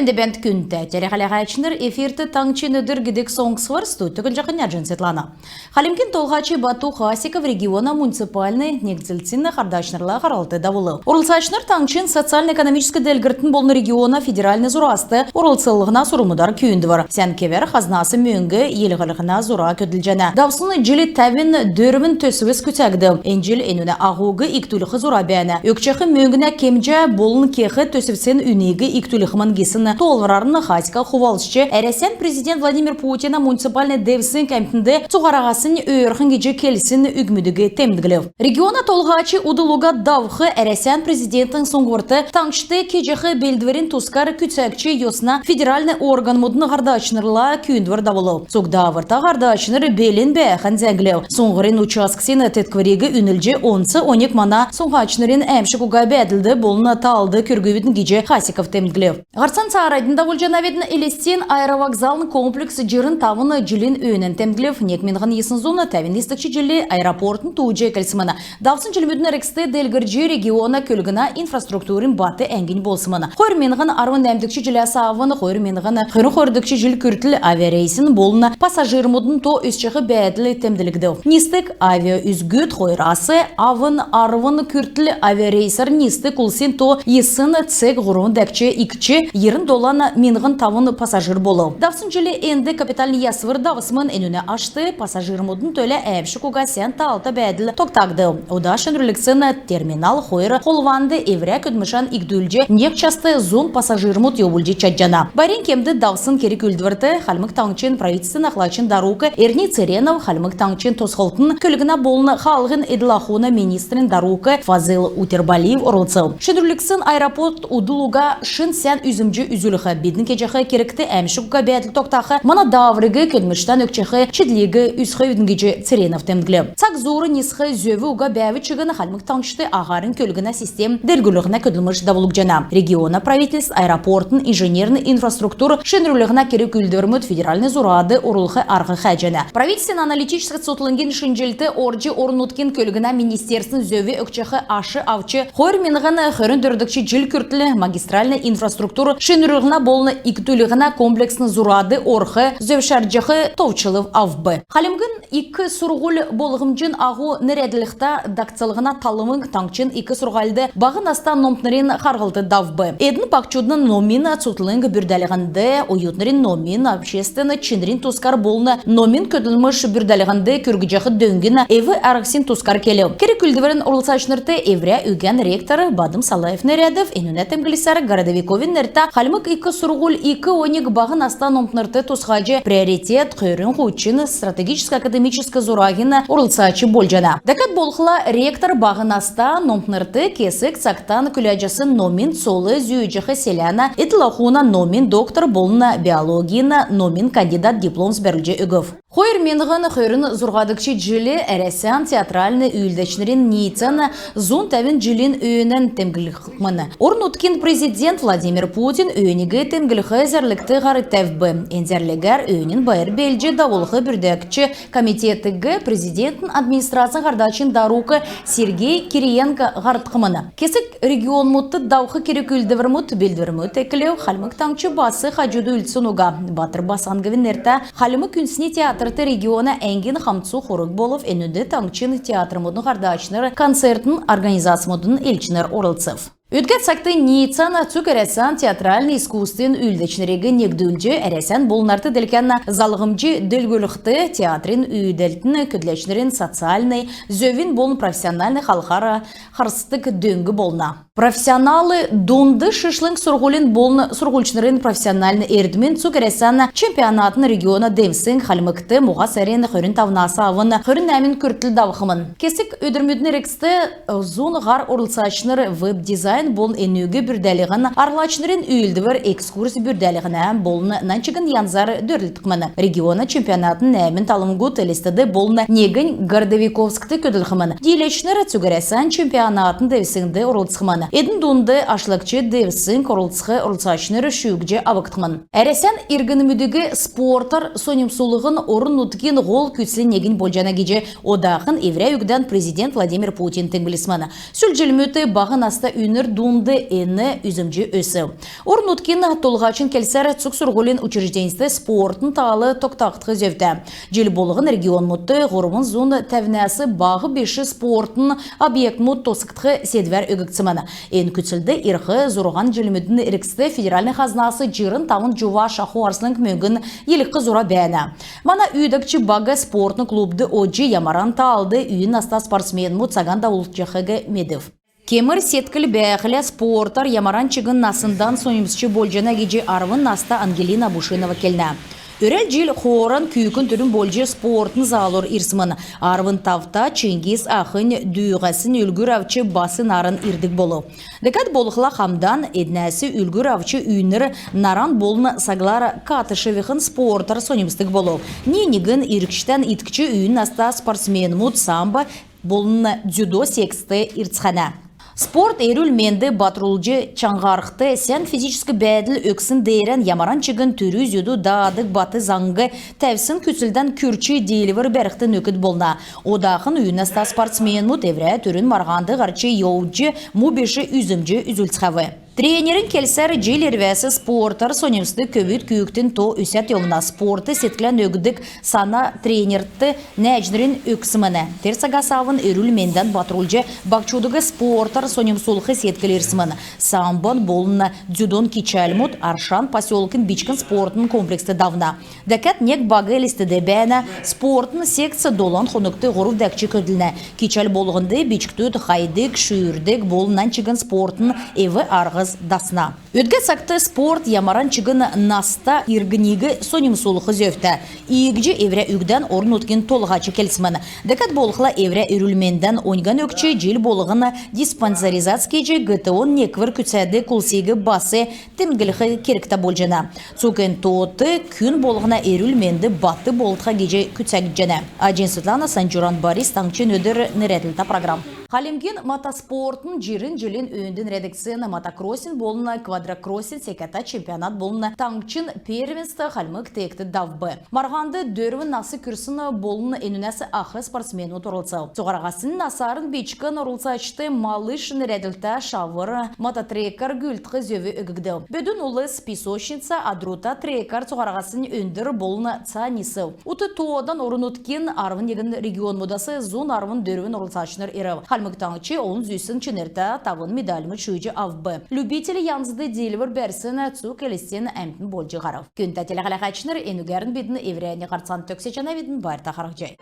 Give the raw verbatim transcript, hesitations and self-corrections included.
Дәәнт, күндтә телехәләәчнр! Эфирт «Таңһчин өдр» гидг соңсвр. Студьд Түглҗәхнә Җин Светлана. Хальмгин Толһач Бату Хасиков региона муниципальн негдлтин һардачнрла харһлт давулв. Орлцачнр таңһчин социальн-экономическ делгрлтин болн региона федеральн зураст орлцлһна сурврмудар күүндвр. Сән кевәр хазнас мөңг йилһлһнә зура көдлҗәнә. Давсн җил тәвн дөрвн төсвс күцәгдв. Эн җил энүнә аһуг икдүлх зура бәәнә. Өгчәх мөңгнә кемҗә болн кех төсвсин үниг икдүлхмн гисн тоолврарн Хасиков хувалцҗ, Әрәсән президент Владимир Путина муниципальн девсң әмтнд цуһараһасн өөрхн гиҗ келсн үгмүдиг темдглв. Региона толһач удл уга давх Әрәсән президентин суңһврт таңһчд кеҗәх белдврин тускар күцәгч йосна федеральн органмудын һардачнрла күүндвр давулв. Цуг дааврта һардачнр белн бәәхән зәңглв. Суңһврин участксин тетквриг үнлҗ, онц оньг мана суңһачнрин әәмшг уга бәәдлд болн таалд күргүвидн гиҗ Хасиков темдглв. Һарцан цааранднь давулҗанавидн. Элстин аэровокзалын комплекс җирн тавн җилин өөнән темдглв. Нег миңһн йисн зун тәвн йисдгч җил аэропортын тууҗ эклсмн. Давсн җилмүдин эргцд делгрҗ, региона көлгнә инфраструктурин бат әңгнь болсмн. Хойр миңһн арвн нәәмдгч җиләс авн хойр миңһн хөрн хойрдгч җил күртл авиарейсин болн пассажирмудын то өсчәх бәәдл темдглгдв. Нисдг авиаүзгүд хойрас авн арвн күртл авиарейсәр нисдг улсин то йисн цег һурвн дәкҗ икдҗ, йирн долан миңһн тавн пассажир болв. Давсн җил энд капитальн ясвр давсмн. Энүнә ашт пассажирмудын төлә әәмшг уга сән таалта бәәдл тогтагдв. Ода шинрүлгдсн терминал хойр холванд эврә көдлмшән икдүлҗ, нег част зун пассажирмуд йовулҗ чадҗана. Байрин кемд давсн керг-үүлдврт Хальмг Таңһчин правительствин ахлачин дарук Эрни Церенов, Хальмг Таңһчин тосхлтын, көлгнә болн хаалһин эдл-ахуна министрин дарук Фазыл Утербалиев орлцв. Шинрүлгдсн аэропорт удл уга шин сән үзмҗ үзүлх. Бидн кеҗәх кергт әәмшг уга бәәдл тогтах, мана даавриг көдлмштән өгчәх чидлиг үзхвидн гиҗ Церенов темдглв. Цаг зуур нисх зөв уга бәәв чигн, Хальмг Таңһчд аһарин көлгнә систем делгрүллһнә көдлмш давулгдҗана. Региона правительств аэропортын инженерн инфраструктур шинрүллһнә керг-үүлдврмүд федеральн зурад орулх арһ хәәҗәнә. Правительствин аналитическ цутхлңгин шинҗллт орҗ, орн-нутгин көлгнә министерствин зөв өгчәх аш авч, хойр миңһн хөрн дөрвдгч җил күртл магистральн инфраструктур шинрүллһнә болн икдүллһнә комплексн зурад орх зөвшәрҗәх товчлв авв. Хальмгин ик сурһуль болмҗин аһу нерәдлһтә дакцалһна талвң таңһчин ик сурһульд баһ наста номтнрин харһлт давв. Эдн баһчудын номин цутхлң бүрдәлһнд, оютнрин номин, обществин чинрин тускар болн номин көдлмш бүрдәлһнд күргҗәх дөңгин эв-арһсин тускар келв. Керг-үүлдврин орлцачнрт эврә үгән ректор Бадм Салаев нерәдв. Энүнә темдглсәр, Городовиковин нертә Хальмг ик сурһуль ик оньг баһ наста номтнрт тусхаҗ, «Приоритет хөрн һучн» стратегическ академическ зураһин орлцач болҗана. Дәкәд болхла, ректор баһ наста номтнрт кесг цагтан күләҗәсн номин цол зүүҗәх селәнә эдл-ахуна номин доктор болн биологин номин кандидат дипломс бәрүлҗ өгв. Хойр миңһн хөрн зурһадгч җил Әрәсән театральн үүлдәчнрин ниицән зун тәвн җилин өөнән темдглхмн. Орн-нутгин президент Владимир Путин өөниг темдглх зәрлгт һар тәвв. Эн зәрлгәр өөнин байр белдҗ давулх бүрдәгч комитетиг президентин администрацин һардачин дарук Сергей Кириенко һардхмн. Кесг регионмудт давх керг-үүлдврмүд, белдврмүд эклв. Хальмг Таңһч бас хаҗуд үлдсн уга. Батр Басанговин нертә Хальмг үндсни театрт региона әңгин хамцу хург болв. Энүнд таңһчин театрмудын һардачнр, концертн организацмудын элчнр орлцв. Өдгә цагт ниицән цуг Әрәсән театральн искусствин үүлдәчнриг негдүлҗ, Әрәсән болн нарт делкән залһмҗ делгрүлхд, театрин үүдәлтин көдләчнрин социальн, зөвин болн профессиональн халхар харсдг дөң болна. Профессиональ дунд шишлң сурһулин болн сурһульчнрин профессиональн эрдмин цуг Әрәсән чемпионатын региона девсң Хальмгт моһа сарин хөрн тавнас авн хөрн нәәмн күртл давхмн. Кесг өдрмүдин эргцд зун һар орлцачнр веб-дизайн болн энүг бүрдәлһн арһлачнрин үүлдвр, экскурс бүрдәлһнә болн нань чигн янзар дөрлдхмн. Региона чемпионатын нәәмн талвңгуд Элстд болн негнь Городовиковскд көдлхмн. Дииләчнр цуг Әрәсән чемпионатын девсңд орлцхмн. Эдн дунд ашлгч девсңд орлцх орлцачнр шүүҗ авгдхмн. Әрәсән иргнмүдиг спортар соньмсулһн орн-нутгин һол күцлин негнь болҗана гиҗ одахн эврә үгдән президент Владимир Путин темдглсмн. Сүл җилмүдт баһ наста үйнр дунд эн үзмҗ өсв. Орн-нутгин толһачин келсәр, цуг сурһулин учрежденьст спортын таал тогтагдх зөвтә. Җил болһн регионмудт һурвн зун тәвнәс баһ биш спортын объектмуд тосхгдх седвәр өггдсмн. Эн күцлд ирх зурһан җилмүдин эргцд федеральн хазнас җирн тавн җува шаху арслң мөңгн йилһх зура бәәнә. Мана үүдәгч баг спортын клубд одҗ, ямаран таалд үйн наста спортсменмуд цаган давулҗахиг медв. Кемр седкл бәәхлә, спортар ямаран чигн насндан соньмсч болҗана гиҗ арвн наста Ангелина Бушинова келнә. Өрәл җил хооран күүкн түрүн болҗ спортын залур ирсмн. Арвн тавта Чингис ахнь дүүһәсн үлгүр авч бас нааран ирдг болв. Дәкәд болхла хамдан эднәс үлгүр авч үйнр наран болн саглар катышевихн спортар соньмсдг болв. Ни-негн иргчдән иткҗ, үйн наста спортсменмуд самбо болн дзюдо секцд ирцхәнә. Спорт эрүл-менд батрулҗ, чаңһархд, сән физическ бәәдл өгсн деерән ямаран чигн түрү-зүдү даадг бат заң тәвсн күцлдән күрч диилвр бәрхд нөкд болна. Одахн үйн наста спортсменмуд эврә түрүн марһанд һарч йовҗ, му биш үзмҗ үзүлцхәв. Тренерин келсәр, җил ирвәс спортар соньмсдг көвүд күүкдин то өсәд йовна. Спортд седклән өгдг сана тренерт нәәҗнрнь өгсмн. Тер цагас авн эрүл-мендән батрулҗ, баһчудыг спортар соньмсулх седкл ирсмн. Самбон болн дзюдон кичәлмүд Аршан поселкин бичкн спортын комплексд давна. Дәкәд нег баг Элстд бәәнә. Спортын секц долан хонгт һурв дәкҗ көдлнә. Кичәл болһнд бичкдүд хайдг, шүүрдг болн нань чигн спортын эв-арһс дасна. Өдгә цагт спорт ямаран чигн наста иргниг соньмсулх зөвтә. Иигҗ эврә үгдән орн-нутгин толһач келсмн. Дәкәд болхла эврә эрүл-мендән оньган өгч, җил болһн диспансеризац кеҗ, ГТО-н неквр күцәдг улсиг бас темдглх кергтә болҗана. Цуг эн тоот күн болһна эрүл-менд бат болтха гиҗ күцәгдҗәнә. Аҗин Светлана, Санҗуран Борис, «Таңһчин өдр» нерәдлһтә программ. Хальмгин мотоспортын җирн җилин өөнд нерәдгдсн мотокроссин болн квадрокроссин секәтә чемпионат болн таңһчин первенств Хальмг теегт давв. Марһанд дөрвн нас күрсн болн энүнәс ах спортсменмүд орлцв. Цуһараһасн насарн бичкн орлцачд «Малыш» нерәдлһтә шавр мототрекәр гүлдх зөв өггдв. Бөдүн улс «Песочница» адрута трекәр цуһараһасн өндр болн цаа нисв. Ут тоодан орн-нутгин арвн негн регионмудас зун арвн дөрвн орлцачнр ирв. Хальмг Таңһч олн зүсн чинртә тавн медальмуд шүүҗ авв. Любитель янзд диилвр бәрсн цуг Элстин әмтн болҗ һарв. Күндтә телехәләһәчнр, энүгәрн бидн эврәннь һарцан төгсәҗәнәвидн. Байрта харһцхай.